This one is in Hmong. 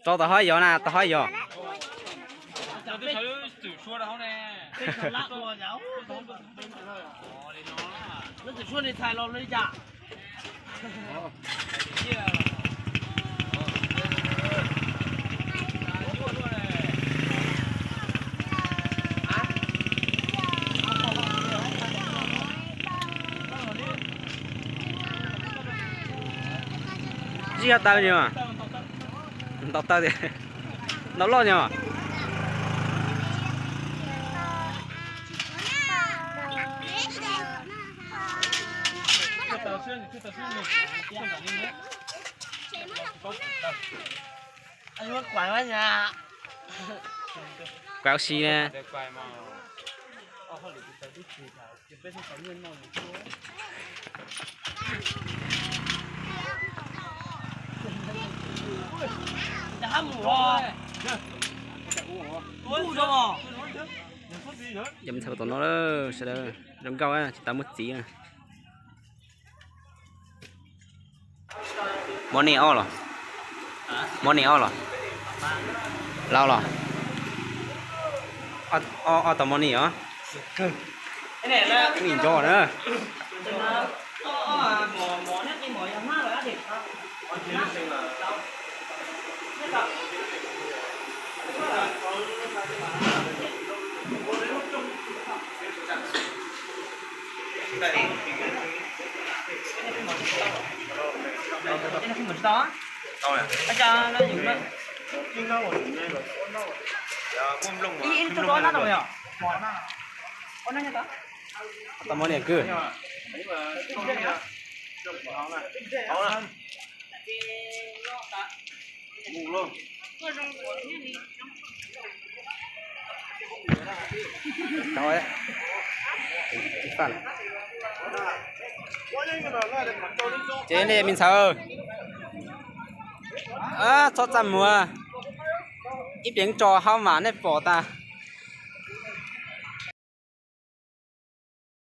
Rau tau hab yog na, tau hab yog. Zij hab tau nyog, ntau tawg tias, ntau loj nyog. Kuv si ne. Yog me ntxhais tom no sawv daws, zoo nkauj tsis tau muaj txiv na. Mov nej ob los? Mov nej ob los? Lauj los? Ob tau mov nej os. Ib nco na. Tau mov niam kwj. Ces nej me ntxhais, txhob txaj muag, ib pliag tso hauv mas nej pom tas.